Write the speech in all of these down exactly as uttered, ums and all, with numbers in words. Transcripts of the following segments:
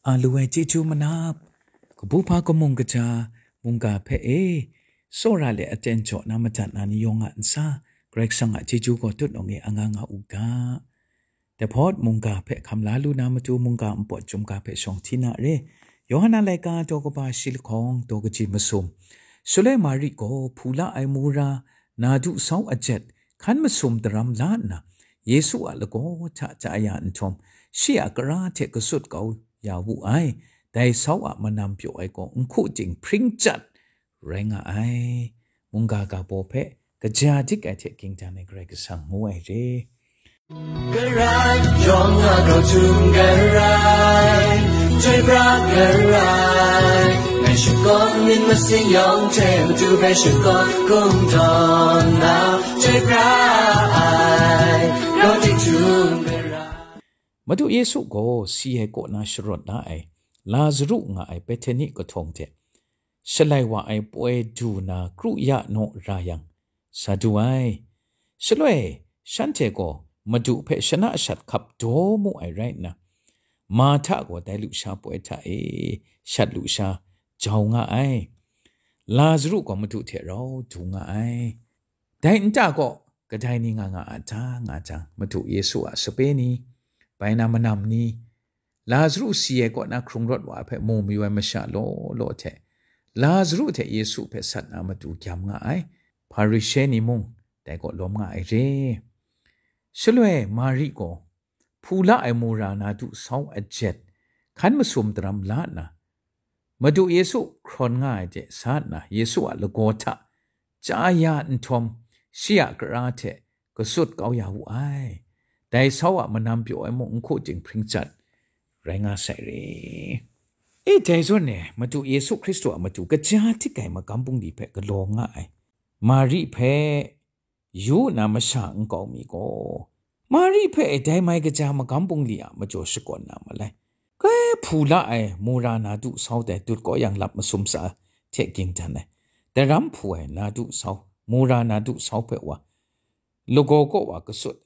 A lu ai chyeju manap, kabu hpa kamung kaja, mungga hpe e, tsawra let aten jaw na madat na ni yawng a ntsa, Karai Kasang a chyeju gaw tutnawng e anga nga u ga. Dai hpawt mungga hpe hkam la lu na matu mungga npawt chyum ga hpe shawng hti na re. Yawhan a laika daw kaba shi lahkawng daw kaji masum. Shaloi Mari gaw hpula ai mura, na du sau ajet, hkan masum daram la nna, Yesu a lagaw hta chya ya nhtawm, shi a kara hte kasut kau ya wu ai. Dai sau a manam pyaw ai gaw nhku ting hpring chyat rai nga ai. Mungga ga baw hpe kaja dik ai hte ging dan ai Karai Kasang ngu ai re. Karai, yawng a grau htum karai, chyoi pra karai, ngai shakawn myit masin yawng hte matu hpe shakawn kungdawn na, chyoi pra ai, grau ting htum karai. Madu Yesu gaw si ai kaw na sharawt la ai, Lazaru nga ai Bethani kahtawng hte, shalai wa ai poi du na kru ya naw ra yang, sa du ai. Shaloi, shanhte gaw Madu hpe shana shat hkap daw mu ai rai nna, Mahta gaw dai lusha poi hta e shat lusha jau nga ai. Lazaru gaw Madu hte rau du nga ai. Dai nta gaw kadai ni nga nga a ta nga jang, Madu Yesu a sape ni, bai na manam ni, Lazaru si ai kaw na hkrung rawt wa hpe mu mayu ai masha law law hte, Lazaru hte Yesu hpe sat na matu gyam nga ai Hparishe ni mung dai kaw lawm nga ai re. Shaloi Mari gaw hpula ai mura na du sau ajet, hkan masum daram la nna, Madu Yesu hkrawn nga ai hte sa nna, Yesu a lagaw hta chya ya nhtawm, shi a kara hte kasut kau ya wu ai. Dai sau a manam pyaw ai mung nhku ting hpring chyat rai nga sai re. E, dai zawn e, Madu Yesu Hkristu a matu kaja dik ai magam bungli hpe galaw nga ai Mari hpe yu nna masha nkau mi gaw, Mari hpe dai mai kaja magam bungli a majaw shakawn na malai. Kai hpula ai mura na du sau dai dut kau yang lap masum sa hte ging dan ai. Dai ram hpu ai na du sau, mura na du sau hpe wa, lagaw kaw wa kasut,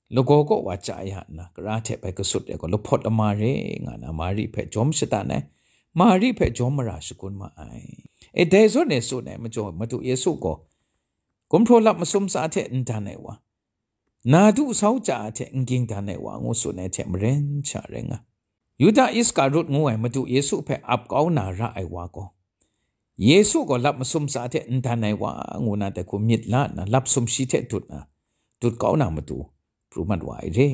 lagaw kaw wa chya ya nna, kara hte bai kasut ai gaw lahpawt lama re nga na Mari hpe jawm shatan ai, Mari hpe jawm mara shagun ma ai. E, dai zawn e tsun ai majaw, Madu Yesu gaw gumhpraw lap masum sa hte n dan ai wa, na du sau chya hte n ging dan ai wa ngu tsun ai hte maren sha rai nga. Yuda Iskarut ngu ai Madu Yesu hpe ap kau na ra ai wa gaw, Yesu gaw lap masum sa hte n dan ai wa ngu na dai hku myit la nna, lap sumshi hte dut na, dut kau na matu pru mat wa ai re.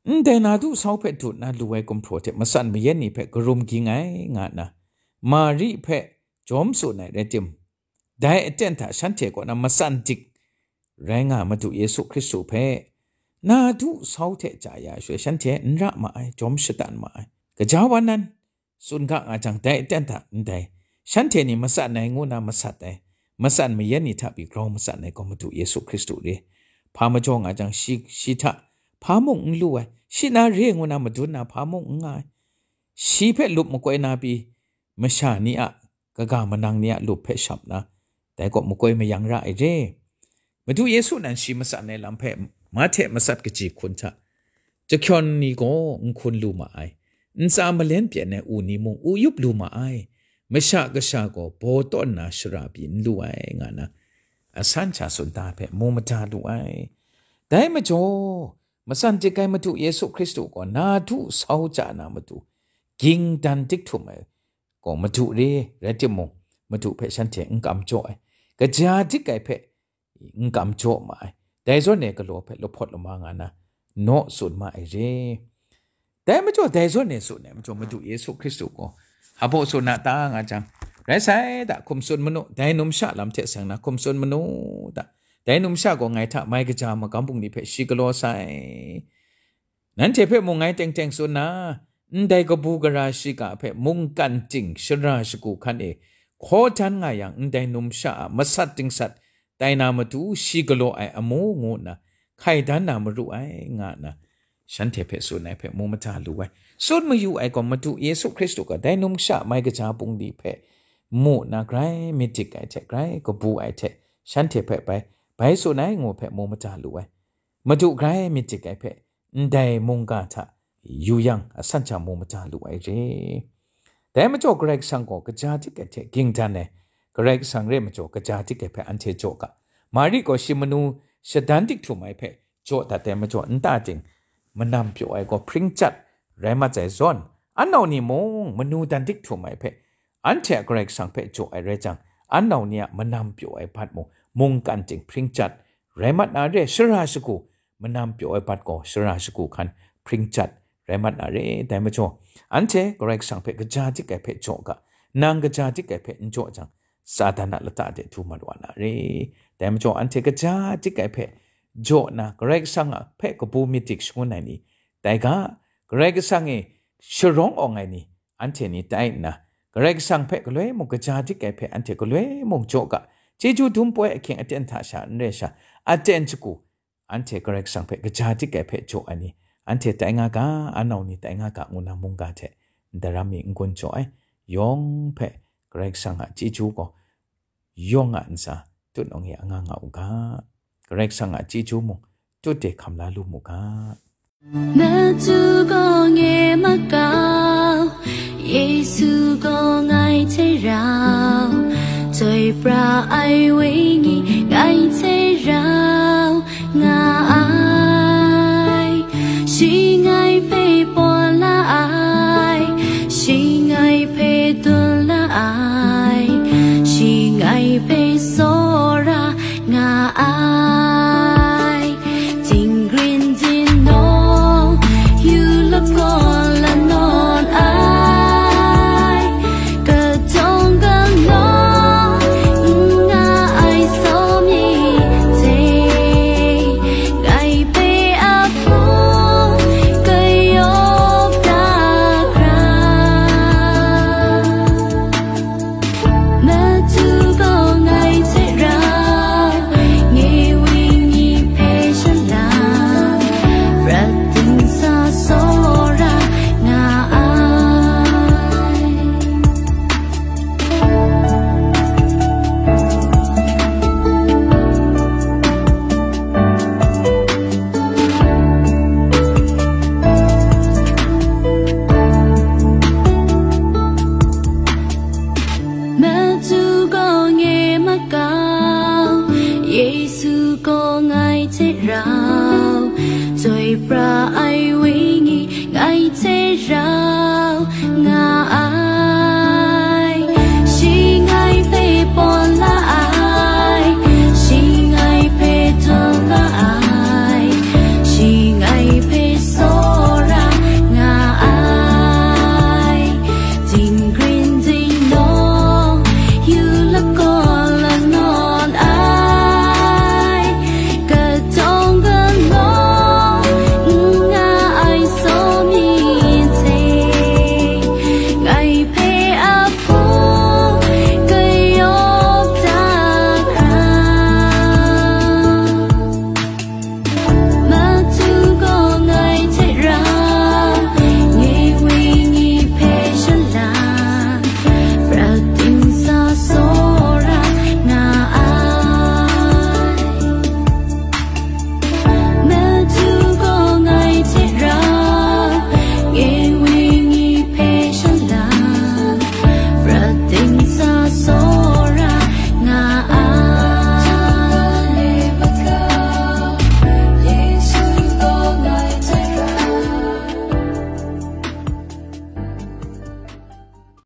Ndai na du sau hpe dut na lu ai gumhpraw hte matsan mayan ni hpe karum ging ai nga nna, Mari hpe jawm tsun ai rai tim, dai aten hta shanhte kaw na matsan dik rai nga Madu Yesu Hkristu hpe na du sau hte chya ya shaloi shanhte n ra ma ai, jawm shatan ma ai. Gaja wa nan, tsun ga nga jang, dai aten hta ndai, shanhte ni matsat ai ngu na matsat ai, matsan mayan ni hta pyi grau matsat ai gaw Madu Yesu Hkristu re. Hpa majaw nga jang, shi, shi hta hpa mung n lu ai, shi na re ngu na madun na hpa mung n nga ai. Shi hpe lup makoi na pyi, masha ni a kaga manang ni a lup hpe shap na, dai gaw makoi mayang ra ai re. Madu Yesu nan shi matsat ai lam hpe Mahte matsat kaji hkun hta, jahkyawn ni gaw n hkun lu ma ai, ntsa malen pyen ai u ni mung u yup lu ma ai, masha kasha gaw baw tawn na shara pyi n lu ai, nga na, asan sha tsun da hpe mu mada lu ai. Dai majaw, matsan dik ai Madu Yesu Hkristu gaw na du sau chya na matu, ging dan dik htum ai gaw Madu re, rai timung, Madu hpe shanhte n kam jaw ai, kaja dik ai hpe n kam jaw ma ai, dai zawn e galaw hpe lahpawt lama nga na, naw tsun ma ai re. Dai majaw, dai zawn e tsun ai majaw, Madu Yesu Hkristu gaw hpa baw tsun na ta nga jang, rai sai da, hkum tsun manu, dai numsha lam hte seng na hkum tsun manu da, dai numsha gaw ngai hta mai kaja magam bungli hpe shi galaw sai. Nanhte hpe mung ngai teng teng tsun na, ndai kabu gara shiga hpe mungkan ting shara shagu hkan e hkaw dan nga yang, ndai numsha a masat dingsat tai na matu shi galaw ai amu ngu nna hkai dan na maru ai, nga nna shanhte hpe tsun ai hpe mu mada lu ai. Tsun mayu ai gaw, Madu Yesu Hkristu gaw dai numsha mai kaja bungli hpe mu nna grai myit dik ai hte, grai kabu ai hte, shanhte hpe bai, bai tsun ai ngu hpe mu mada lu ai. Madu grai myit dik ai hpe, ndai mungga hta yu yang, asan sha mu mada lu ai re. Dai majaw Karai Kasang gaw kaja dik ai hte ging dan ai, Karai Kasang re ai majaw kaja dik ai hpe anhte jaw ga. Mari gaw shi manu shadan dik htum ai hpe jaw dat ai majaw nta ting, manam pyaw ai gaw hpring chyat rai mat ai zawn, anau ni mung manu dan dik htum ai hpe, anhte a Karai Kasang hpe jaw ai rai jang, anau ni a manam pyaw ai bat mung mungkan ting hpring chyat rai mat na re, shara shagu, manam pyaw ai bat gaw shara shagu hkan hpring chyat rai mat na re. Dai majaw, anhte Karai Kasang hpe kaja dik ai hpe jaw ga, nang kaja dik ai hpe n jaw jang, Satan a lata de du mat wa na re. Dai majaw, anhte kaja dik ai hpe jaw na, Karai Kasang a hpe kabu myit dik shangun ai ni tai ga, Karai Kasang e sharawng awng ai ni, anhte ni tai nna, Karai Kasang hpe galoi mung kaja dik ai hpe anhte galoi mung jaw ga, chyeju dum poi ahkying aten hta sha n re sha, aten shagu, anhte Karai Kasang hpe kaja dik ai hpe jaw ai ni, anhte tai nga ga, anau ni tai nga ga, ngu na mungga hte ndaram mi n gun jaw ai. Yawng hpe Karai Kasang a chyeju gaw yawng a ntsa tut nawng e anga nga u ga. Karai Kasang a chyeju mung tut de hkam la lu mu ga. Madu gaw ngai makau, Yesu gaw ngai hte rau, chyoi pra ai wenyi ngai hte rau nga ai. Shi ngai hpe paw la ai, shi ngai hpe dun la ai, shi ngai hpe tsawra nga ai. Dinggrin din naw, yu lagaw la nawn ai, katawng kanaw n nga ai sawmi hte, ngai hpe a hpung kayawp da hkra. Madu gaw ngai hte rau, nye wenyi hpe shala, prat dingsa tsawra nga ai. Madu gaw ngai makau, Yesu gaw ngai hte rau, chyoi pra